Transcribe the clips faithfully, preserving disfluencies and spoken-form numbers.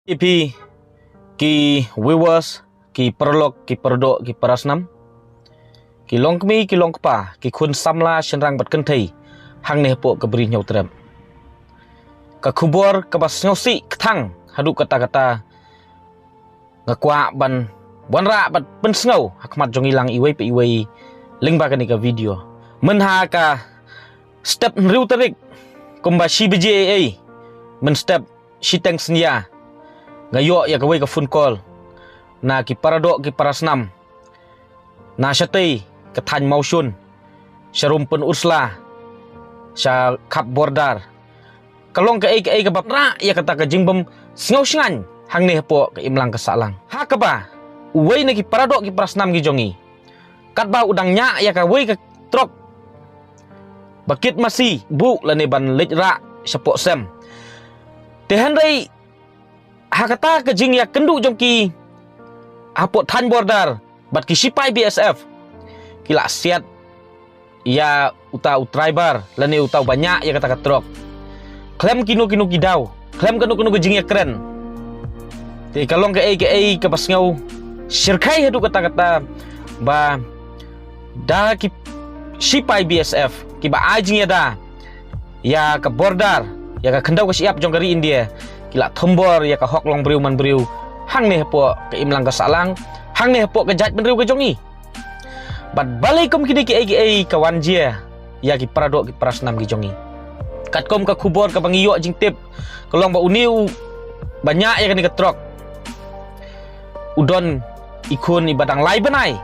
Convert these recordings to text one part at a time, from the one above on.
Ïa phi ki viewers, ki paralok, ki paradoh, ki parasnam, ki longkmie, ki longkpa, ki khun samla shynrang bad kynthei hangne hapoh ka Bri Hynñiewtrep. Ka khubor kaba sngewsih kthang haduh katta katta nga kwah ban wanrah bad pynsngew ha khmat jong ngi lang iwei pa iwei lyngba kane ka video. Mynha ka step hynriew tarik kumba shi baje eiei mynstep shiteng synñia, nga ïoh ïa kawei ka phone call na ki paradoh ki parasnam na shatei ka thaiñ Mawshun, sharum Pynursla, sha khap border. Ka long kaei kaei kaba wanrah ïa kata ka jingbym sngewshngaiñ hangne hapoh ka imlang ka sahlang. Ha kaba uwei na ki paradoh ki parasnam ki jong ngi, katba u dang ñiah ïa kawei ka trok ba kit masi buh lane ban leit rah shapoh sem. Te hynrei ha kata ka jingïakynduh jong ki hapoh thaiñ border bad ki shipai B S F, ki la siat ïa uta u driver lane uta uba ñiah ïa kata ka trok khlem kino kino ki daw, khlem kano kano ka jingïakren. Te ka long kaei kaei kaba sngew shyrkhei haduh katta katta ba da ki shipai B S F kiba ai jingïada ïa ka border, ïa ka khyndew ka shyiap jong ka ri India, ki la thombor ïa ka hok longbriew manbriew hangne hapoh ka imlang ka sahlang, hangne hapoh ka jaitbynriew ka jong ngi. Bad balei kum kine kiei kiei ka wan jia ïa ki paradoh ki parasnam ki jong ngi? Katkum ka khubor kaba ngi ïoh jingtip, ka long ba une uba ñiah ïa kane ka trok u don i khun iba dang lai bnai.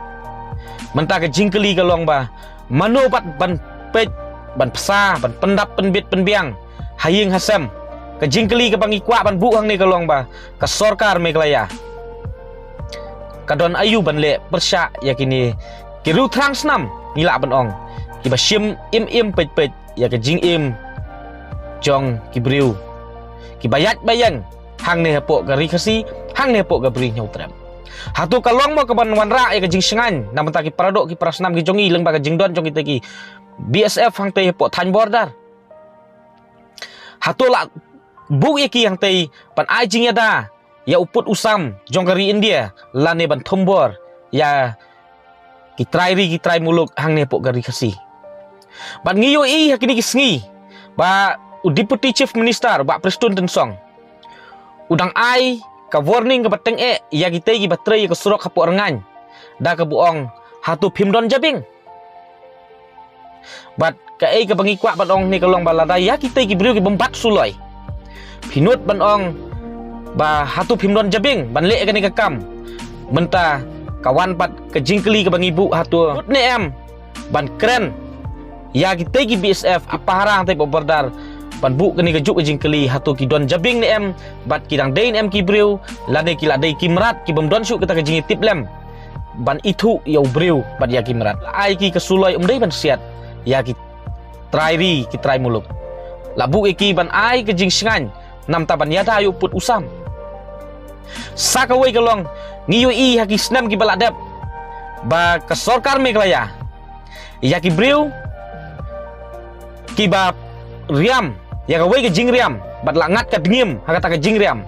Mynta ka jingkylli ka long ba mano pat ban peit, ban pynsa, ban pyndap pynbit pynbiang ha ïing ha sem. Ka jingkylli kaba ngi kwah ban buh hangne ka long ba ka sorkar Meghalaya ka don aïu ban leh pyrshah ïa kine ki riew thrang snam, ngi lah ban ong, kiba shim im im peit peit ïa ka jingim jong ki briew kiba ïaid ba ïeng hangne hapoh ka ri Khasi, hangne hapoh ka Bri Hynñiewtrep. Hato ka long mo kaban wanrah ïa ka jingshngaiñ na bynta ki paradoh ki parasnam ki jong ngi lyngba ka jingdon jong kita ki B S F hangtei hapoh thaiñ border? Hato la buh ïa ki hangtei ban ai jingïada ïa u pud u sam jong ka ri India lane ban thombor ïa ki trai ri ki trai muluk hangne hapoh ka ri Khasi? Bad ngi ïohi ha kine ki sngi ba u Deputy Chief Minister, Bah Prestone Tynsong, u dang ai ka warning kaba tyngeh ïa kitei kiba trei ïa ka surok hapoh Rngaiñ da kaba ong, hato phim don jabieng? Bad kaei kaba ngi kwah ban ong hangne ka long ba lada ïa kitei ki briew kibym bat suloi, phi nud ban ong ba hato phim don jabieng ban leh kane ka kam? Mynta ka wan pat ka jingkylli kaba ngi buh, hato nud ne em ban kren ïa kitei ki B S F, ki pahara hangtei hapoh border, ban buh kane kajuh ka jingkylli, hato ki don jabieng ne em, bad ki dang dei ne em ki briew, lane ki la dei ki mrad kibym don shuh kata ka jingïatiplem ban ithuh ïa u briew bad ïa ki mrad. La ai ki ka suloi, ym dei ban siat ïa ki trai ri ki trai muluk, la buh ïa ki ban ai ka jingshngaiñ namar ban ïada ïa u pud u sam. Sa kawei ka long, ngi ïohi ha ki snem kiba la dep ba ka sorkar Meghalaya, ïa ki briew kiba riam ïa kawei ka jingriam bad la ngat ka dngiem ha kata ka jingriam,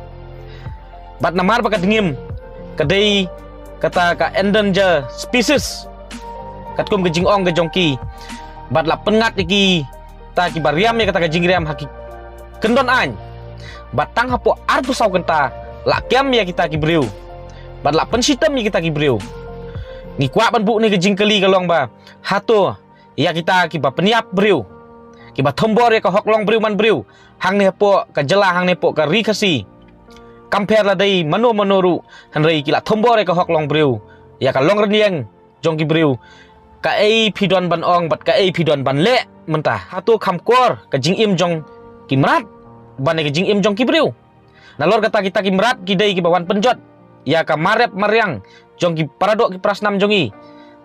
bad namar ba ka dngiem ka dei kata ka endangered species katkum ka jingong ka jong ki, bad la pynngat ïa kita kiba riam ïa kata ka jingriam ha ki kyndon aiñ, bad tang hapoh arphew saw kynta la kem ïa kita ki briew bad la pynshitom ïa kita ki briew. Ngi kwah ban buh ne ka jingkylli ka long ba hato ïa kita kiba pynïap briew, kiba thombor ïa ka hok longbriew manbriew hangne hapoh ka jylla, hangne hapoh ka ri Khasi, kam pher la dei mano mano ruh, hynrei ki la thombor ïa ka hok longbriew, ïa ka longrynïeng jong ki briew. Kaei phi don ban ong bad kaei phi don ban leh mynta? Hato kham kor ka jingim jong ki mrad ban ïa ka jingim jong ki briew? Nalor kata kita ki mrad ki dei kiba wan pynjot ïa ka marep mariang jong ki paradoh ki parasnam jong ngi.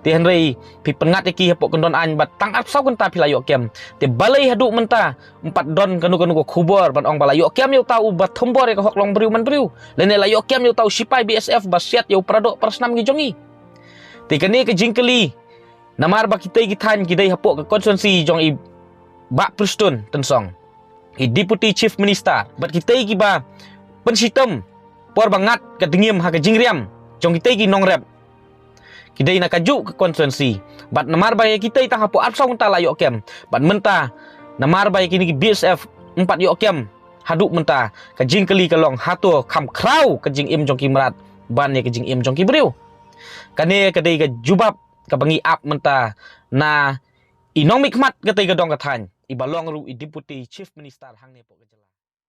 Te hynrei phi pynngat ïa ki hapoh kyndon aiñ bad tang arphew saw kynta phi la ïoh kem. Te balei haduh mynta ym pat don kano kano ka khubor ban ong ba la ïoh kem ïa uta uba thombor ïa ka hok longbriew manbriew, lane la ïoh kem ïa uta u shipai B S F ba siat ïa u paradoh parasnam ki jong ngi? Te kane ka jingkylli namar ba kitei ki thaiñ ki dei hapoh ka constituency jong i Bah Prestone Tynsong, i Deputy Chief Minister, bad kitei kiba pynshitom por ba ngat ka dngiem ha ka jingriam jong kitei ki nongrep, ki dei na kajuh ka constituency. Bad namar ba ïa kitei tang hapoh arphew saw ngunta la ïoh kem, bad mynta namar ba ïa kine ki B S F ym pat ïoh kem haduh mynta, ka jingkylli ka long, hato kham khraw ka jingim jong ki mrad ban ïa ka jingim jong ki briew? Kane ka dei ka jubab kaba ngi ap mynta na i nongmihkhmat katei ka dong ka thaiñ, iba long ruh i Deputy Chief Minister hangne hapoh ka jylla.